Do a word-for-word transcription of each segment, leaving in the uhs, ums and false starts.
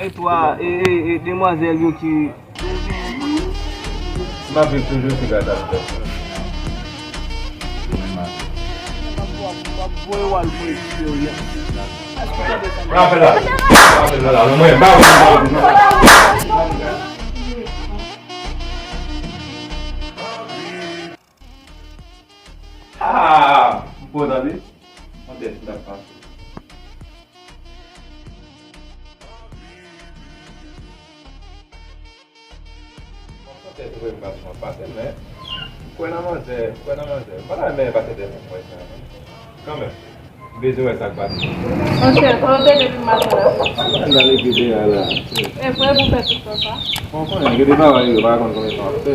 E twa, e, e, e, demwazèl yo ki. M ap viv toujou sou gaz ak pèsòn. Rapè la. Rapè la, non, mwen, ba, ba, ba, ba. Ah, m kontan wi. Mwen tèt m t ap pase. Mwen santi tou vre m pa t pase, men m kwè nan manzè, m kwè nan manzè. M pa ta renmen pase dèyè moun mwen sa, non. Kanmenm, m bezwen wè sa k pase. Monchè, sa w te depi maten la? Mwen nan legliz la. E vre pou fè tout tan sa? Bon, konnen, gen de bagay yo pa konn konbyen tan w ap fè.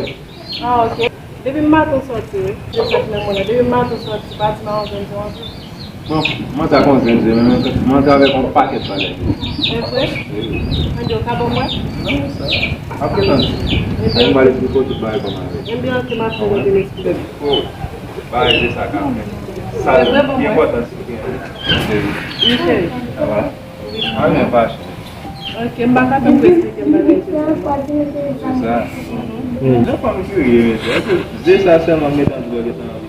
Ah, ok. Depi maten w sòti, wi. Se sa k nan mwen la. Depi maten w sòti, pa di m a yon grenn jan. Bon, mwen sa konn grenn jan, men mwen antre avèk yon pakèt bagay. E vre? Wi. Mwen di w ka ban mwen? Non, sa. Ap gentan di. Ebyen, antre m pral esplike w tout bagay kòman l ye. Ebyen, antre m ap fè mwen vin esplike. Oh, bagay se sa ka fè. Sa ki enpòtan se ke. Wi, cheri. Sa va? Anyen pa chanje. Ok, m pa ka tankou esplike m bagay Jezi. Se sa. Jan fanm serye, mesye. Èske je sa sèlman m gentan di w gentan anvi?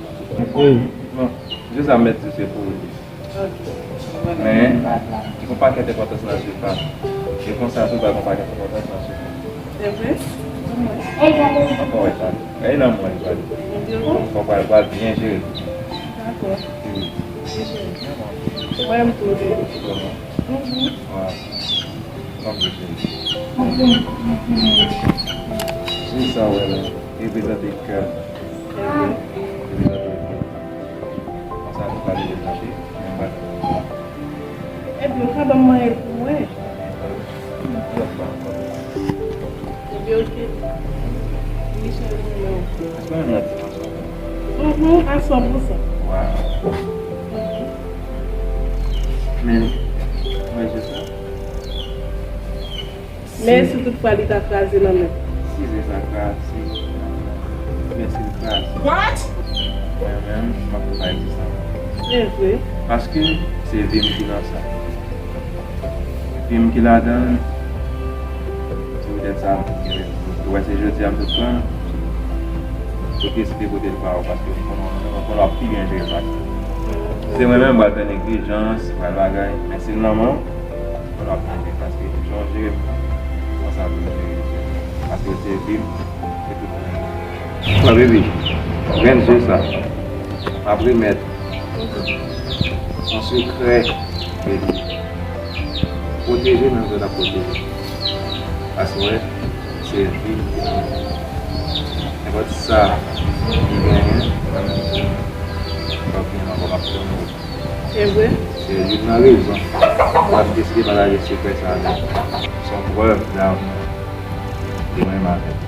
Bon, je sa m mèt di se pou ou li. Ok. Men, li gon pakèt enpòtans nan je pa. E konsa tou, pa gon pakèt enpòtans nan je pa. Se vre? Ankò wè sa. Gade nan mwen li pral. Fò pral, pral byen jere. Dakò. Wi. Mwen menm tou, ok. Bon, non? Mhm. Wa. Kòm je te di. Se sa, wè la. Reprezante kè. Reprezante kè. Konsa nou pral reprezante. Men pa. Ebyen, ou ka ban m mwayen pou mwen? Ebyen, ok. Michel, mwen menm. Èske w menm nan dimansyon sa? Mhm, a san pou san. Waw. Men, mwen je sa. Men si toutfwa li ta kraze nan men m? Si se sa kraze, men si l kraze. What? Mwen menm, m ap fè pa egzistans. Se vre. Paske se vi m ki nan sa. Vi m ki ladan l, se poutèt sa, ou wè se jodi a m sot pran l, ou deside pote l ba ou, paske m konnen, m konnen w ap pi byen jere l pase m. Se mwen menm, m pral fè neglijans, m pral bagay, men si l nan men w, m konnen w ap byen jere l, paske jan w jere m nan, se konsa pou m jere l. Paske se vi m, se tout mwen. Pran, baby, grenn je sa. M ap remèt yon sekrè, baby. Pwoteje menm jan w t ap pwoteje. Paske w wè, se vi m ki nan men w. Nenpòt sa ki genyen, mwen menm tou, m p ap genyen ankò, m ap tounen. Se vre? Se youn nan rezon mwen deside pataje sekrè sa avèk ou. Se yon prèv damou ke mwen renmen avèk ou.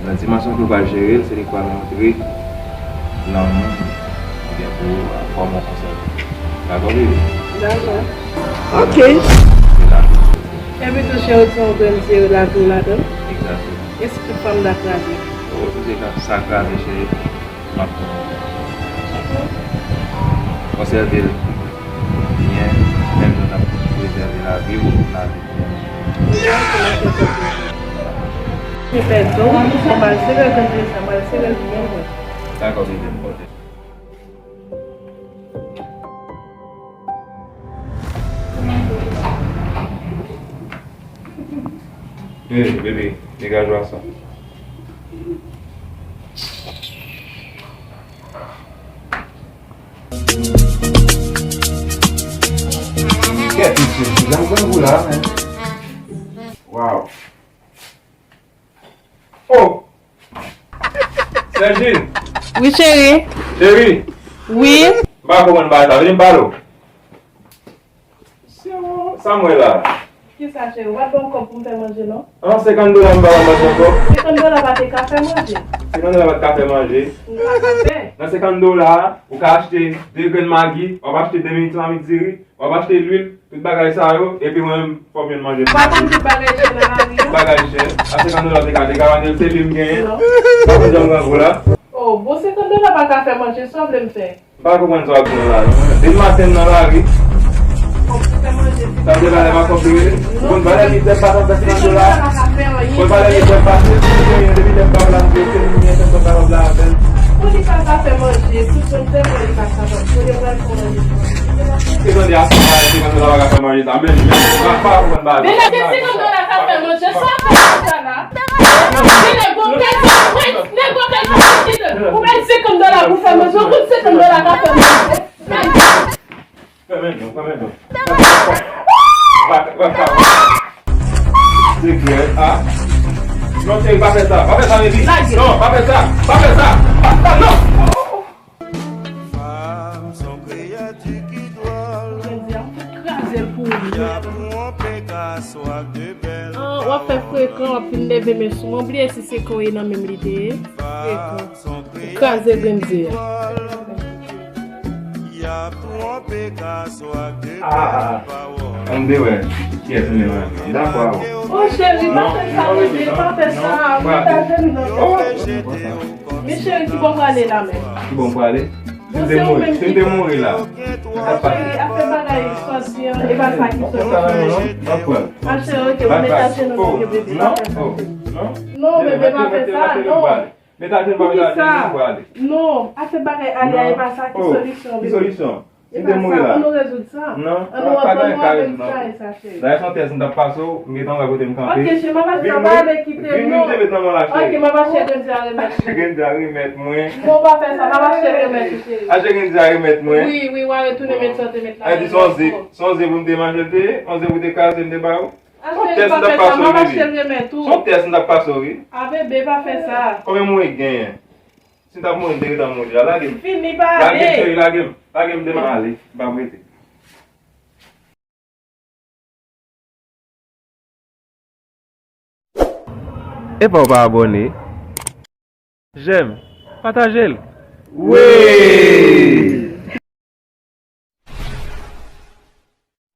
Nan dimansyon ke w pral jere l, se li k pral montre lanmou ou gen pou ou, kòman w konsève. Dakò, baby? Dakò. Ok. Se la. Epi tou, cheri, ou di yon grenn je lavi w ladan l. Egzakteman. E si tout fanm ta kraze? O, si se sa kraze, cheri. M ap konsève l byen, menm jan n ap prezève lavi w, lavi m. Mwen pèdi w, mwen al sere l, mwen al sere l byen lwen. Dakò, bebe, m pote. Hey, bebe, degaje w a sa. Kèt, mesye, jan grangou la, men. Waw. Oh! Sergine! Wi, cheri. Cheri! Wi. M pa konprann bagay sa. Vini m pale w. Sa m wè la. Kisa, cheri? Ou pa t ban m kòb pou m fè manje, non? An, senkant dola m pa ba w manje ankò. Senkant dola pa te ka fè manje. Senkant dola pa t ka fè manje. M pa ka fè. Nan senkant dola, ou ka achte de grenn magi, w ap achte de mi marmit diri, w ap achte lwil, tout bagay sa yo, epi mwen menm, fò m jwenn manje pou m manje. Ou pa konn tout bagay chè nan lari a? Tout bagay chè. A senkant dola, w te ka degawane l, se li m genyen. Non. Pa konn jan m grangou la. Oh, bon, senkant dola pa ka fè manje, sa w vle m fè? M pa konprann sa w ap di m la, non. Depi maten m nan lari. Bon, pou fè manje. Sa vle valè m ap konpli rele. Ou konn valè li dèm pa nan pèsonaj yo la. Ou konn valè li dèm pa se pou gen yon depi dèm pa la mwen se li mwen se pa la avè l. Pou li pa ka fè manje, tout moun fè mwen li pa ka fè. Pou li pral fè manje. Se konn di a sa se konn la pa ka fè manje sa. Men men pa pa konn ba. Men nèg se konn la ka fè manje, sa fè sa la. Men nèg bon kay, nèg bon kay, ou bay senkant dola pou fè manje, ou konn senkant dola ka fè manje. Fèmen non, fèmen non. Se klè, a. Non, cheri, pa fè sa. Pa fè sa, baby. Non, pa fè sa. Pa fè sa. Pa fè sa, non. Fam se yon kreyati ki dwòl. Kraze l pou ou. Y ap twonpe gason ak de bèl pawòl. W ap fè frekan, w ap fin leve men sou mwen. Bliye si se kon e nan menm li te ye. Frekan. Ou kraze grenn ze a. Y ap twonpe gason ak de bèl pawòl. Ann de wè kiyès ou menm an. M dakò avè w. O cheri, pa fè sa, bebe, pa fè sa. Ou met ajenou nan men. Men cheri, ki bò w prale la menm? Ki bò m prale? Si m te mouri, si m te mouri la. Sa pa. Cheri, afè bagay sòti an, e pa sa ki sòti. Ma cheri, ok, ou met ajenou nan men, bebe, pa fè sa. Non, bebe, pa fè sa, non. Met ajenou, pa met ajenou, nou prale. Non, afè bagay ale a, e pa sa ki solisyon, bebe. Ki solisyon? Si m te mouri la. Ann nou rezoud sa. Non, pa gen ka rezoud non. Dayè se yon tès m t ap pase w, m gentan wè kote m kanpe. Ok, cheri, m ap achte, m pa vle kite non. Vin, vin, vin, te met nan men w la, cheri. Ok, m ap achte grenn ze a remèt. Achte grenn ze a remèt mwen. Non, pa fè sa, m ap achte remèt ou, cheri. Achte grenn ze a remèt mwen. Wi, wi, w a retounen met sa w te met la. Ay, di se yon ze, se yon ze pou m te manje l te ye, yon ze pou te kraze m te ba ou. Son tès m t ap pase w wi, bebe. Son tès m t ap pase w wi. A bebe, pa fè sa. Konbyen mouri k genyen? Si m t ap mouri, m te gentan mouri deja. Lage m. Fini pale. Lage m, cheri, lage m. Lage m, demen ale. M p ap rete. Epa w pa abòne? Jèm, pataje l. Wi!